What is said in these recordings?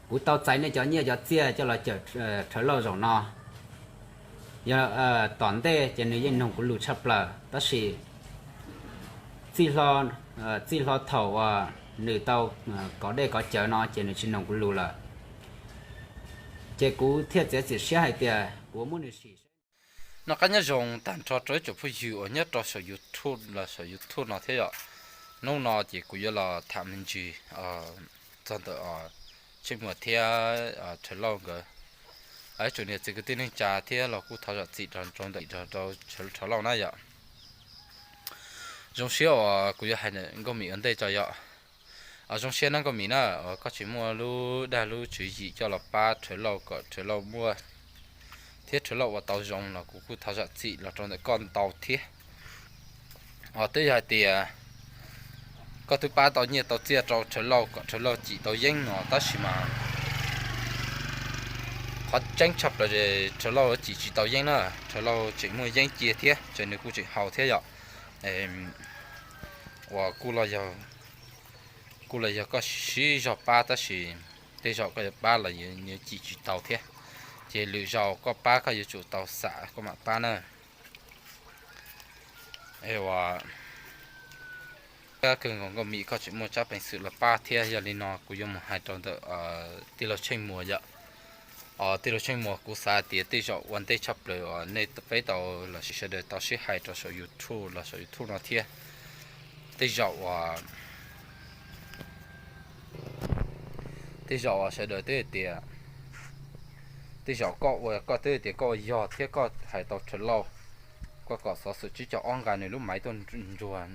Kuv tau txais nej cov nyiaj cov txiaj coj los cawm Rhawv Lauj zaum no. Yog tom ntej ces nws yeej noog kuv lus tshaj plaws, tab sis txij hlo thaum uas nws tau kov dej kov cawv no ces nws tsis noog kuv lus lawm. Ces kuv thiaj txiav txim siab hais tias kuv muab nws sim. Noj qab nyob zoo tag nrho rau ib tsoom phooj ywg uas nyob rau saum YouTube los saum YouTube no thiab yom. Hnub no ces kuv yuav los tham me ntsis txog ntawm Tsheej Muas thiab Rhawv Lauj nkawd. Ib tsoom niam txiv kwv tij neej tsa thiab los kuj thov zam txim rau ntawm Rhawv Lauj na yom. Zoo siab uas kuv yuav hais nkauj Mim ua ntej tso yom. Zoo siab na nkauj Mim na, uas koj tseem muaj lub dag lub tswv yim coj los pab Rhawv Lauj kom Rhawv Lauj muaj thiab Rhawv Lauj ua tau zoo los kuv kuj thov zam txim los rau ntawm koj ntau thiab. Twb yog hais tias koj twb pab tau nyiaj tau txiaj rau Rhawv Lauj kom Rhawv Lauj cim tau yeeb no tab sis mas qhov tseeb tshaj plaws Rhawv Lauj cim tsis tau yeeb na, Rhawv Lauj tseem muaj yeeb cia thiab ces nws kuj tseem haus thiab yom. Uas kuj los yog koj siv zog pab tab sis tej zaum koj yuav pab los yuav cim tsis tau thiab. Ces lwm zaus koj pab koj yuav tsum tau xam koj mam pab na. Uas kawg nkaus nkauj Mim koj tseem muaj tsab peev xwm los pab thiab. Yog li no kuv yuav mus hais rau ntawm tij laug Tsheej Muas yom. Tij laug Tsheej Muas, kuv xav tias tej zaum ua ntej tshaj plaws uas nej peb tau los sis sawv daws tau sib hais rau saum YouTube los saum YouTube no thiab. Tej zaum uas tej zaum uas sawv daws twb hais tias, tej zaum koj ua koj twb hais tias koj ua yog thiab koj hais tau Rhawv Lauj, koj kom xov xwm tsib caug ob nqa nws lub maiv tuaj ntsuag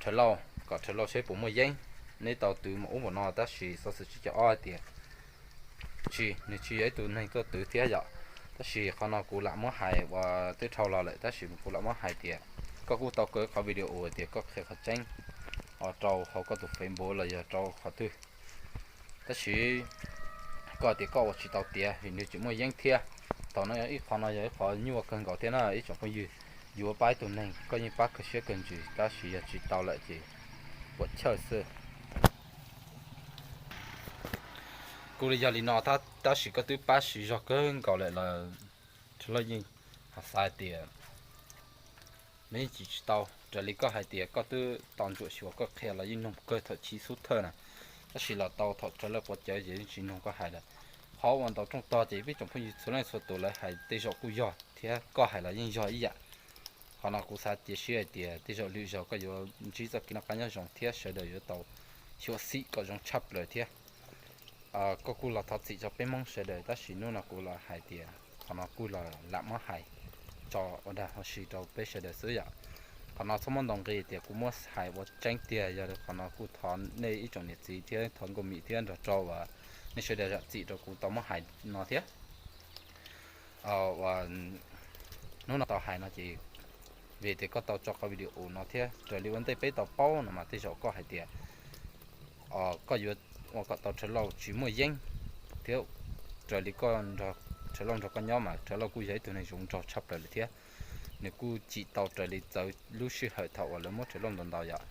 Rhawv Lauj kom Rhawv Lauj seb puas muaj yeeb. Neb tau twv mus ub mus no tab sis xov xwm tsib caug ob hais tias tsis, nws tsis yog ib tug neeg tuaj twv thiab yom. Tab sis qhov no kuv lam muab hais uas twb dhau los lawm tab sis kuv lam muab hais tias koj kuj tau kaw qhov video uas tias koj qhia qhov tseeb rau hauv koj tus Facebook los yog rau qhov twg. Tab sis koj tias koj ua tsis tau tiav vim nws tseem muaj yeeb thiab. Thaum no ib qho no yog ib qho nyuaj kawg nkaus thiab na ib tsoom phooj ywg. Yuav pab ib tug neeg koj yeej pab kawg siab kawg ntsws tab sis yog tsis tau lawm ces puas chawj xwb. Kuv li yog li no tab sis koj twb pab siv zog kawg nkaus lawm los Rhawv Lauj yeej ho xav hais tias nws yeej tsis tsis tau raws li koj hais tias koj twb tau ntsuam xyuas koj qhia los yeej noog kawg thaum chiv xub thawj na. Tab sis los tau thaum Rhawv Lauj quav cawv ces yeej tsis noog koj hais lawm. Qhov uas ntaus rooj tog ces peb tsoom phooj ywg txhua leej txhua tus lawv hais tej zaum kuj yog thiab koj hais los yeej yog ib yam. Qhov no kuv xav cia siab hais tias tej zaum lwm zaus koj yuav ntsib txoj kev noj qab nyob zoo thiab sawv daws yuav tau xyuam xim kom zoo tshaj plaws thiab. Koj kuj los thov txim rau peb Hmoob sawv daws tab sis hnub no kuv los hais tias qhov no kuj los lam muab hais tso ua dag ua si rau peb sawv daws xwb yom. Qhov no txhob muab ntaus nqi tias kuv muab hais ua tseeb tiag, yog li qhov no kuj thov nej ib tsoom niam txiv thiab thov nkauj Mim thiab nrog rau uas nej sawv daws zam txim rau kuv tau muab hais no thiab. Hnub no tau hais no ces vim tias koj tau tso qhov video no thiab raws li ua ntej peb tau paub no mas tej zaum koj hais tias koj yuav ua kom tau Rhawv Lauj tsis muaj yeeb thiab raws li koj, Rhawv Lauj nrog koj nyob mas Rhawv Lauj kuj yog ib tug neeg zoo nraug tshaj plaws lawm thiab. Nws kuj cim tau raws li txawv lub sij hawm thaum uas lawv muab Rhawv Lauj ntaus ntaus yom.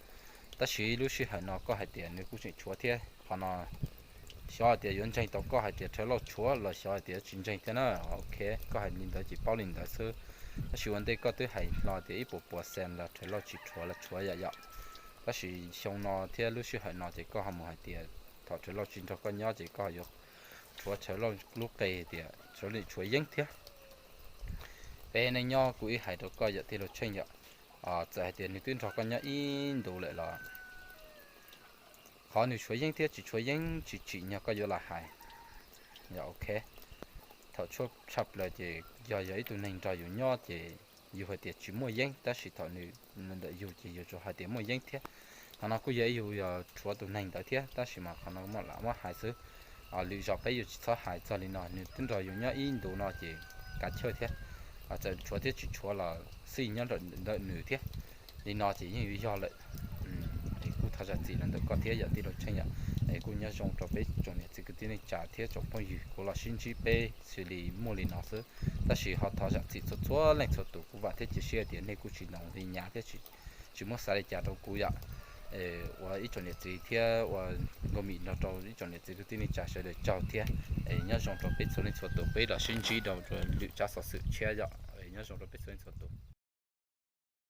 Tab sis lub sij hawm no koj hais tias nws kuj tseem tshuav thiab qhov no xyov hais tias yuav ntseeg tau koj hais tias Rhawv Lauj tshuav los xyov hais tias tsis ntseeg thiab na. Ok, koj hais li ntawd ces paub li ntawd xwb. Tab sis ua ntej koj twb hais hlo tias ib puas puas xees los Rhawv Lauj tsis tshuav los tshuav yom yom. Tab sis xyoo no thiab lub sij hawm no ces koj ho mus hais tias thaum Rhawv Lauj tsis nrog koj nyob ces koj yuav tshuav Rhawv Lauj lub qe tias Rhawv Lauj tshuav yeeb thiab. Peb neej nyob kuv ib hais rau koj yom tij laug Tsheej yom, txawm hais tias nws twb nrog koj nyob ib ntus lawm los qhov nws tshuav yeeb thiab tsis tshuav yeeb tsis tsim nyog koj yuav los hais. Yog ok, thaum tshuab tshaj plaws ces yog yog ib tug neeg nrog yus nyob ces yus hais tias tsis muaj yeeb tab sis thaum nws ntawm yus ces yus tsuas hais tias muaj yeeb thiab. Qhov no kuj yog ib yus yog tshuav tus neeg ntawd thiab tab sis mas qhov no muaj lam muab hais xwb. Lwm zaus peb yuav tsis txhob hais txog li no, nws twb nrog yus nyob ib ntus no ces kav chawj thiab. Txawm tshuav thiab tsis tshuav los xij nyob ntawm nws thiab. Li no ces yeej yuav yog lawm. Es kuj thov zam txim los ntawm koj thiab yom tij laug Tsheej yom. Es kuj nyob zoo rau peb tsoom niam txiv kwv tij neej tsa thiab tsoom phooj ywg, kuv los sib ntsib peb xws li muaj li no xwb. Tab sis ho thov zam txim txhua txhua leej txhua tus, kuv vam thiab cia siab tias nej kuj tsis ntaus li nyab thiab tsis muab xav li cas rau kuv yom. ua ib tsoom niam txiv thiab ua nkauj mim nrog rau ib tsoom niam txiv kwv tij neej tsa sawv daws tsaug thiab. Nyob zoo rau peb txhua leej txhua tus, peb los sib ntsib rau lwm tsab xov xwm tshiab yom. Nyob zoo rau peb txhua leej txhua tus.